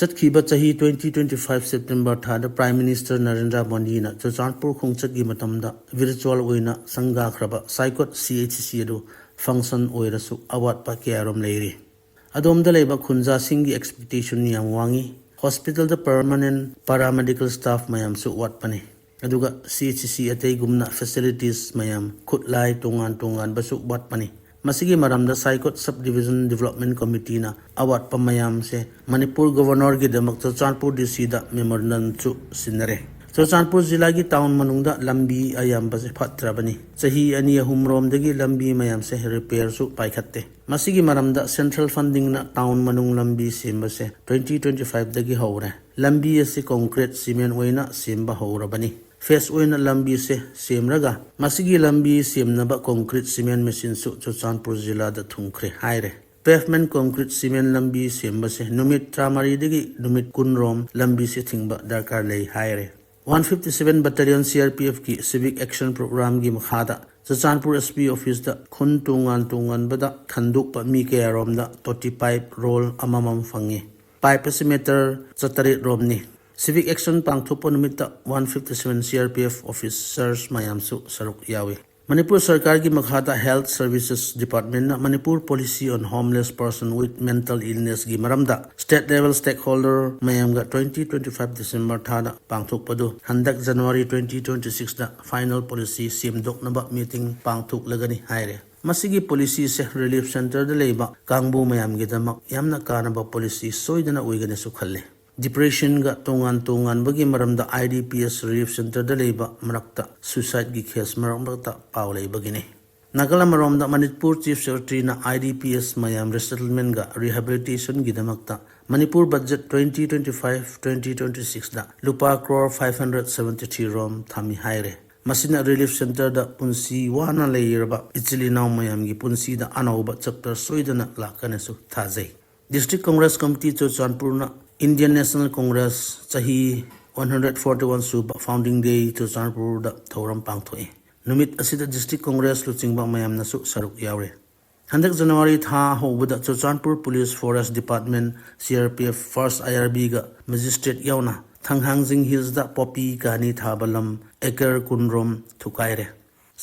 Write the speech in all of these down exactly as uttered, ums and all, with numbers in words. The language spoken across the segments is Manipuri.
ꯆꯠꯈꯤꯕ ꯆꯍꯤ twenty twenty five September ꯊꯥꯗ Prime Minister ꯅꯔꯦꯟꯗ꯭ꯔ ꯃꯣꯗꯤꯅ ꯆꯨꯔꯆꯥꯟꯄꯨꯔ ꯈꯣꯡꯆꯠꯀꯤ ꯃꯇꯝꯗ virtual ꯑꯣꯏꯅ ꯁꯪꯒꯥꯈ꯭ꯔꯕ ꯁꯥꯏꯀꯣꯠ C H C ꯑꯗꯨ function ꯑꯣꯏꯔꯁꯨ ꯑꯋꯥꯠꯄ ꯀꯌꯥꯔꯣꯝ ꯂꯩꯔꯤ꯫ ꯑꯗꯣꯝꯗ ꯂꯩꯕ ꯈꯨꯟꯖꯥꯁꯤꯡꯒꯤ expectation ꯌꯥꯝ ꯋꯥꯡꯉꯤ꯫ Hospitalꯗ permanent paramedical staff ꯃꯌꯥꯝꯁꯨ ꯋꯥꯠꯄꯅꯤ꯫ ꯑꯗꯨꯒ C H C ꯑꯇꯩꯒꯨꯝꯅ facilities ꯃꯌꯥꯝ, ꯈꯨꯠꯂꯥꯏ ꯇꯣꯉꯥꯟ ꯇꯣꯉꯥꯟꯕꯁꯨ ꯋꯥꯠꯄꯅꯤ꯫ ꯃꯁꯤꯒꯤ ꯃꯔꯝꯗ ꯁꯥꯏꯀꯣꯠ Sub Division Development Committeeꯅ ꯑꯋꯥꯠꯄ ꯃꯌꯥꯝꯁꯦ ꯃꯅꯤꯄꯨꯔ Governorꯒꯤꯗꯃꯛ ꯆꯨꯔꯆꯥꯟꯄꯨꯔ DCꯗ memorandumꯁꯨ ꯁꯤꯟꯅꯔꯦ꯫ ꯆꯨꯔꯆꯥꯟꯄꯨꯔ ꯖꯤꯂꯥꯒꯤ town ꯃꯅꯨꯡꯗ ꯂꯝꯕꯤ ꯑꯌꯥꯝꯕꯁꯦ ꯐꯠꯇ꯭ꯔꯕꯅꯤ꯫ ꯆꯍꯤ ꯑꯅꯤ ꯑꯍꯨꯝꯔꯣꯝꯗꯒꯤ ꯂꯝꯕꯤ ꯃꯌꯥꯝꯁꯦ repairꯁꯨ ꯄꯥꯏꯈꯠꯇꯦ꯫ ꯃꯁꯤꯒꯤ ꯃꯔꯝꯗ central fundingꯅ town ꯃꯅꯨꯡ ꯂꯝꯕꯤ ꯁꯦꯝꯕꯁꯦ twenty twenty fiveꯗꯒꯤ ꯍꯧꯔꯦ꯫ ꯂꯝꯕꯤ ꯑꯁꯤ concrete cement ꯑꯣꯏꯅ ꯁꯦꯝꯕ ꯍꯧꯔꯕꯅꯤ꯫ Phase ꯑꯣꯏꯅ ꯂꯝꯕꯤꯁꯦ ꯁꯦꯝꯂꯒ ꯃꯁꯤꯒꯤ ꯂꯝꯕꯤ ꯁꯦꯝꯅꯕ concrete cement machineꯁꯨ ꯆꯨꯔꯆꯥꯟꯄꯨꯔ ꯖꯤꯂꯥꯗ ꯊꯨꯡꯈ꯭ꯔꯦ ꯍꯥꯏꯔꯦ꯫ Pavement concrete cement ꯂꯝꯕꯤ ꯁꯦꯝꯕꯁꯦ ꯅꯨꯃꯤꯠ ꯇꯔꯥꯃꯔꯤꯗꯒꯤ ꯅꯨꯃꯤꯠ ꯀꯨꯟꯔꯣꯝ ꯂꯝꯕꯤꯁꯦ ꯊꯤꯡꯕ ꯗꯔꯀꯥꯔ ꯂꯩ ꯍꯥꯏꯔꯦ꯫ One fifty seven Battalion CRPFꯀꯤ Civic Action Programꯒꯤ ꯃꯈꯥꯗ ꯆꯨꯔꯆꯥꯟꯄꯨꯔ SP officeꯇ ꯈꯨꯟ ꯇꯣꯉꯥꯟ ꯇꯣꯉꯥꯟꯕꯗ ꯈꯟꯗꯣꯛꯄ ꯃꯤ ꯀꯌꯥꯔꯣꯝꯗ ꯇꯣꯇꯤ pipe roll ꯑꯃꯃꯝ ꯐꯪꯉꯤ꯫ Pipe ꯑꯁꯤ meter ꯆꯥꯇꯔꯦꯠ ꯔꯣꯝꯅꯤ꯫ Civic Action ꯄꯥꯡꯊꯣꯛꯄ ꯅꯨꯃꯤꯠꯇ one fifty seven CRPF officers ꯃꯌꯥꯝꯁꯨ ꯁꯔꯨꯛ ꯌꯥꯎꯏ꯫ ꯃꯅꯤꯄꯨꯔ ꯁꯔꯀꯥꯔꯒꯤ ꯃꯈꯥꯗ Health Services Departmentꯅ Manipur Policy on Homeless Person with Mental Illnessꯒꯤ ꯃꯔꯝꯗ state level stakeholder ꯃꯌꯥꯝꯒ twenty twenty five December ꯊꯥꯗ ꯄꯥꯡꯊꯣꯛꯄꯗꯨ ꯍꯟꯗꯛ January twenty twenty sixꯗ final policy ꯁꯦꯝꯗꯣꯛꯅꯕ meeting ꯄꯥꯡꯊꯣꯛꯂꯒꯅꯤ ꯍꯥꯏꯔꯦ꯫ ꯃꯁꯤꯒꯤ policyꯁꯦ relief centreꯗ ꯂꯩꯕ ꯀꯥꯡꯕꯨ ꯃꯌꯥꯝꯒꯤꯗꯃꯛ ꯌꯥꯝꯅ ꯀꯥꯟꯅꯕ policy ꯁꯣꯏꯗꯅ ꯑꯣꯏꯒꯅꯤꯁꯨ ꯈꯜꯂꯤ꯫ Depressionꯒ ꯇꯣꯉꯥꯟ ꯇꯣꯉꯥꯟꯕꯒꯤ ꯃꯔꯝꯗ IDPs relief centreꯗ ꯂꯩꯕ ꯃꯔꯛꯇ suicideꯒꯤ case ꯃꯔꯛ ꯃꯔꯛꯇ ꯄꯥꯎ ꯂꯩꯕꯒꯤꯅꯤ꯫ ꯅꯥꯀꯜ ꯑꯃꯔꯣꯝꯗ ꯃꯅꯤꯄꯨꯔ Chief Secretaryꯅ IDPs ꯃꯌꯥꯝ resettlementꯒ rehabilitationꯒꯤꯗꯃꯛꯇ Manipur budget twenty twenty five twenty twenty sixꯗ ꯂꯨꯄꯥ crore five hundred seventy three ꯔꯣꯝ ꯊꯝꯃꯤ ꯍꯥꯏꯔꯦ꯫ ꯃꯁꯤꯅ relief centreꯗ ꯄꯨꯟꯁꯤ ꯋꯥꯅ ꯂꯩꯔꯕ ꯏꯆꯤꯜ ꯏꯅꯥꯎ ꯃꯌꯥꯝꯒꯤ ꯄꯨꯟꯁꯤꯗ ꯑꯅꯧꯕ chapter ꯁꯣꯏꯗꯅ ꯂꯥꯛꯀꯅꯤꯁꯨ ꯊꯥꯖꯩ꯫ District Congress Committee ꯆꯨꯔꯆꯥꯟꯄꯨꯔꯅ Indian National Congress ꯆꯍꯤ one hundred forty one ꯁꯨꯕ founding day ꯆꯨꯔꯆꯥꯟꯄꯨꯔꯗ ꯊꯧꯔꯝ ꯄꯥꯡꯊꯣꯛꯏ꯫ ꯅꯨꯃꯤꯠ ꯑꯁꯤꯗ District Congress ꯂꯨꯆꯤꯡꯕ ꯃꯌꯥꯝꯅꯁꯨ ꯁꯔꯨꯛ ꯌꯥꯎꯔꯤ꯫ ꯍꯟꯗꯛ ꯖꯅꯋꯥꯔꯤ ꯊꯥ ꯍꯧꯕꯗ Churachandpur police, forest department, C R P F, ꯐꯥꯔꯁ ꯑꯥꯏ ꯑꯥꯔ ꯕꯤꯒ ꯃꯦꯖꯤꯁꯇ꯭ꯔꯦꯠ ꯌꯥꯎꯅ ꯊꯪꯍꯥꯡꯖꯤꯡ ꯍꯤꯜꯁꯇ ꯄꯣꯄꯤ ꯀꯥꯅꯤ ꯊꯥꯕ ꯂꯝ ꯑꯦꯀꯔ ꯀꯨꯟꯔꯣꯝ ꯊꯨꯒꯥꯏꯔꯦ꯫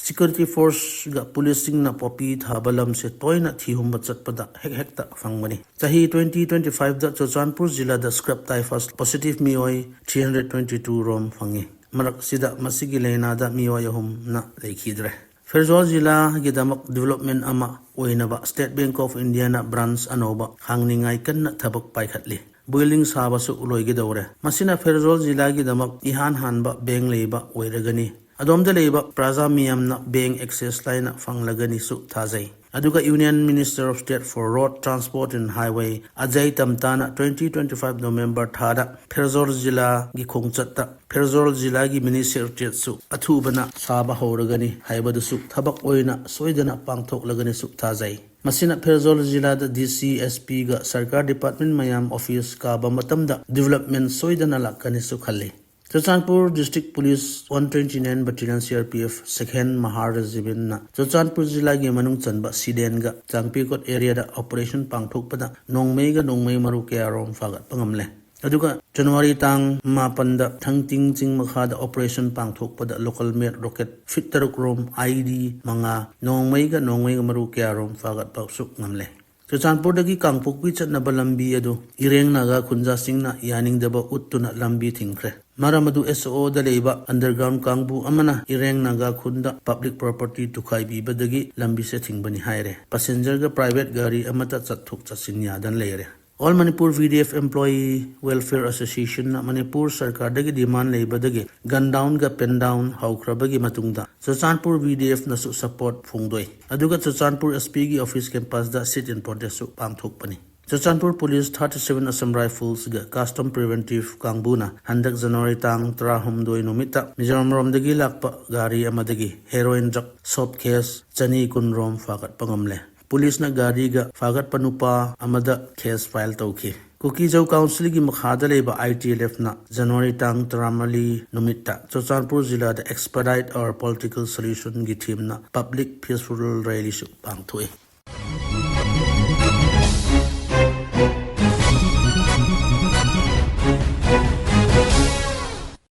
ꯁꯤꯀ꯭ꯌꯨꯔꯤꯇꯤ ꯐꯣꯔꯁꯒ ꯄꯨꯂꯤꯁꯁꯤꯡꯅ ꯄꯣꯄꯤ ꯊꯥꯕ ꯂꯝꯁꯦ ꯇꯣꯏꯅ ꯊꯤꯍꯨꯝꯕ ꯆꯠꯄꯗ ꯍꯦꯛ ꯍꯦꯛꯇ ꯐꯪꯕꯅꯤ꯫ ꯆꯍꯤ ꯇ꯭ꯋꯦꯟꯇꯤ ꯇ꯭ꯋꯦꯟꯇꯤ ꯐꯥꯏꯚꯇ ꯆꯨꯔꯆꯥꯟꯄꯨꯔ ꯖꯤꯂꯥꯗ ꯁ꯭ꯀ꯭ꯔꯕ ꯇꯥꯏꯐꯁ ꯄꯣꯖꯤꯇꯤꯚ ꯃꯤꯑꯣꯏ ꯊ꯭ꯔꯤ ꯍꯟꯗ꯭ꯔꯦꯠ ꯇ꯭ꯋꯦꯟꯇꯤ ꯇꯨ ꯔꯣꯝ ꯐꯪꯉꯤ꯫ ꯃꯔꯛꯁꯤꯗ ꯃꯁꯤꯒꯤ ꯂꯥꯏꯅꯥꯗ ꯃꯤꯑꯣꯏ ꯑꯍꯨꯝꯅ ꯂꯩꯈꯤꯗ꯭ꯔꯦ꯫ ꯐꯦꯔꯖꯣꯜ ꯖꯤꯂꯥꯒꯤꯗꯃꯛ ꯗꯤꯕꯦꯂꯞꯃꯦꯟ ꯑꯃ ꯑꯣꯏꯅꯕ state bank of Indian branch ꯑꯅꯧꯕ ꯍꯥꯡꯅꯤꯡꯉꯥꯏ ꯀꯟꯅ ꯊꯕꯛ ꯄꯥꯏꯈꯠꯂꯤ꯫ ꯕꯤꯜꯗꯤꯡ ꯁꯥꯕꯁꯨ ꯂꯣꯏꯒꯗꯧꯔꯦ꯫ ꯃꯁꯤꯅ ꯐꯦꯔꯖꯣꯜ ꯖꯤꯂꯥꯒꯤꯗꯃꯛ ꯏꯍꯥꯟ ꯍꯥꯟꯕ ꯕꯦꯡꯛ ꯂꯩꯕ ꯑꯣꯏꯔꯒꯅꯤ꯫ ꯑꯗꯣꯝꯗ ꯂꯩꯕ ꯄ꯭ꯔꯖꯥ ꯃꯤꯌꯥꯝꯅ ꯕꯦꯡꯛ ꯑꯦꯛꯁꯦꯁ ꯂꯥꯏꯅ ꯐꯪꯂꯒꯅꯤꯁꯨ ꯊꯥꯖꯩ꯫ ꯑꯗꯨꯒ Union Minister of State for Road Transport and Highway Ajay ꯇꯝꯇꯥꯅ ꯇ꯭ꯋꯦꯟꯇꯤ ꯇ꯭ꯋꯦꯟꯇꯤ ꯐꯥꯏꯚ ꯅꯣꯕꯦꯝꯕꯔ ꯊꯥꯗ ꯐꯦꯔꯖꯣꯜ ꯖꯤꯂꯥꯒꯤ ꯈꯣꯡꯆꯠꯇ ꯐꯦꯔꯖꯣꯜ ꯖꯤꯂꯥꯒꯤ ꯃꯤꯅꯤ ꯁꯦꯀ꯭ꯔꯦꯇꯔꯤꯌꯦꯠꯁꯨ ꯑꯊꯨꯕꯅ ꯁꯥꯕ ꯍꯧꯔꯒꯅꯤ ꯍꯥꯏꯕꯗꯨꯁꯨ ꯊꯕꯛ ꯑꯣꯏꯅ ꯁꯣꯏꯗꯅ ꯄꯥꯡꯊꯣꯛꯂꯒꯅꯤꯁꯨ ꯊꯥꯖꯩ꯫ ꯃꯁꯤꯅ ꯐꯦꯔꯖꯣꯜ ꯖꯤꯂꯥꯗ ꯗꯤ ꯁꯤ, ꯑꯦꯁ ꯄꯤꯒ ꯁꯔꯀꯥꯔ ꯗꯤꯄꯥꯔꯠꯃꯦꯟ ꯃꯌꯥꯝ ꯑꯣꯐꯤꯁ ꯀꯥꯕ ꯃꯇꯝꯗ ꯗꯤꯕꯦꯂꯞꯃꯦꯟ ꯁꯣꯏꯗꯅ ꯂꯥꯛꯀꯅꯤꯁꯨ ꯈꯜꯂꯤ꯫ Churachandpur district police one twenty nine battalion C R P F second ꯃꯍꯥ ꯔꯦꯖꯤꯃꯦꯟꯅ ꯆꯨꯔꯆꯥꯟꯄꯨꯔ ꯖꯤꯂꯥꯒꯤ ꯃꯅꯨꯡ ꯆꯟꯕ ꯁꯤꯗꯦꯟꯒ ꯆꯥꯡꯄꯤꯀꯣꯠ ꯑꯦꯔꯤꯌꯥꯗ ꯑꯣꯄꯔꯦꯁꯟ ꯄꯥꯡꯊꯣꯛꯄꯗ ꯅꯣꯡꯃꯩꯒ ꯅꯣꯡꯃꯩ ꯃꯔꯨ ꯀꯌꯥꯔꯣꯝ ꯐꯥꯒꯠꯄ ꯉꯝꯂꯦ꯫ ꯑꯗꯨꯒ ꯖꯅꯋꯥꯔꯤ ꯇꯥꯡ ꯃꯥꯄꯟꯗ ꯊꯪꯇꯤꯡ ꯆꯤꯡ ꯃꯈꯥꯗ ꯑꯣꯄꯔꯦꯁꯟ ꯄꯥꯡꯊꯣꯛꯄꯗ ꯂꯣꯀꯦꯜ ꯃꯦꯗ ꯔꯣꯀꯦꯠ ꯐꯤꯠ ꯇꯔꯨꯛ ꯔꯣꯝ, ꯑꯥꯏ ꯏ ꯗꯤ ꯃꯉꯥ, ꯅꯣꯡꯃꯩꯒ ꯅꯣꯡꯃꯩꯒ ꯃꯔꯨ ꯀꯌꯥꯔꯣꯝ ꯐꯥꯒꯠꯄꯁꯨ ꯉꯝꯂꯦ꯫ ꯆꯨꯔꯆꯥꯟꯄꯨꯔꯗꯒꯤ ꯀꯥꯡꯄꯣꯛꯄꯤ ꯆꯠꯅꯕ ꯂꯝꯕꯤ ꯑꯗꯨ ꯏꯔꯦꯡ ꯅꯥꯒꯥ ꯈꯨꯟꯖꯥꯁꯤꯡꯅ ꯌꯥꯅꯤꯡꯗꯕ ꯎꯠꯇꯨꯅ ꯂꯝꯕꯤ ꯊꯤꯡꯈ꯭ꯔꯦ꯫ ꯃꯔꯝ ꯑꯗꯨ ꯑꯦꯁ ꯑꯣꯗ ꯂꯩꯕ ꯑꯟꯗꯔꯒ꯭ꯔꯥꯎꯟ ꯀꯥꯡꯕꯨ ꯑꯃꯅ ꯏꯔꯦꯡ ꯅꯥꯒꯥ ꯈꯨꯟꯗ ꯄꯕ꯭ꯂꯤꯛ ꯄ꯭ꯔꯣꯄꯔꯇꯤ ꯊꯨꯒꯥꯏꯕꯤꯕꯗꯒꯤ ꯂꯝꯕꯤꯁꯦ ꯊꯤꯡꯕꯅꯤ ꯍꯥꯏꯔꯦ꯫ ꯄꯦꯁꯦꯟꯖꯔꯒ ꯄ꯭ꯔꯥꯏꯚꯦꯠ ꯒꯥꯔꯤ ꯑꯃꯠꯇ ꯆꯠꯊꯣꯛ ꯆꯠꯁꯤꯟ ꯌꯥꯗꯅ ꯂꯩꯔꯦ꯫ All Manipur V D F Employee Welfare Associationꯅ Manipur ꯁꯔꯀꯥꯔꯗꯒꯤ ꯗꯤꯃꯥꯟ ꯂꯩꯕꯗꯒꯤ ꯒꯟ ꯗꯥꯎꯟꯒ ꯄꯦꯟ ꯗꯥꯎꯟ ꯍꯧꯈ꯭ꯔꯕꯒꯤ ꯃꯇꯨꯡꯗ ꯆꯨꯔꯆꯥꯟꯄꯨꯔ V D Fꯅꯁꯨ ꯁꯄꯣꯔꯠ ꯐꯣꯡꯗꯣꯛꯏ꯫ ꯑꯗꯨꯒ ꯆꯨꯔꯆꯥꯟꯄꯨꯔ ꯑꯦꯁ ꯄꯤꯒꯤ ꯑꯣꯐꯤꯁ ꯀꯦꯝꯄꯁꯇ ꯁꯤꯠ ꯏꯟ ꯄ꯭ꯔꯣꯇꯦꯁꯁꯨ ꯄꯥꯡꯊꯣꯛꯄꯅꯤ꯫ Churachandpur police thirty seven Assam Riflesꯒ ꯀꯁꯇꯝ ꯄ꯭ꯔꯤꯚꯦꯟꯇꯤꯚ ꯀꯥꯡꯕꯨꯅ ꯍꯟꯗꯛ ꯖꯅꯋꯥꯔꯤ ꯇꯥꯡ ꯇꯔꯥꯍꯨꯝꯗꯣꯏ ꯅꯨꯃꯤꯠꯇ ꯃꯤꯖꯣꯔꯥꯝꯔꯣꯝꯗꯒꯤ ꯂꯥꯛꯄ ꯒꯥꯔꯤ ꯑꯃꯗꯒꯤ ꯍꯦꯔꯣꯏꯟ ꯗ꯭ꯔꯒ ꯁꯣꯞ ꯀꯦꯁ ꯆꯅꯤ ꯀꯨꯟ ꯔꯣꯝ ꯐꯥꯒꯠꯄ ꯉꯝꯂꯦ꯫ ꯄꯨꯂꯤꯁꯅ ꯒꯥꯔꯤꯒ ꯐꯥꯒꯠꯄ ꯅꯨꯄꯥ ꯑꯃꯗ ꯀꯦꯁ ꯐꯥꯏꯜ ꯇꯧꯈꯤ꯫ ꯀꯨꯀꯤꯖꯧ ꯀꯥꯎꯟꯁꯤꯜꯒꯤ ꯃꯈꯥꯗ ꯂꯩꯕ ꯑꯥꯏ ꯇꯤ ꯑꯦꯜ ꯑꯦꯐꯅ ꯖꯅꯋꯥꯔꯤ ꯇꯥꯡ ꯇꯔꯥꯃꯔꯤ ꯅꯨꯃꯤꯠꯇ ꯆꯨꯔꯆꯥꯟꯄꯨꯔ ꯖꯤꯂꯥꯗ Expedite Our Political Solutionꯒꯤ ꯊꯤꯝꯅ ꯄꯕ꯭ꯂꯤꯛ ꯄꯤꯁꯐꯨꯜ ꯔꯦꯂꯤꯁꯨ ꯄꯥꯡꯊꯣꯛꯏ꯫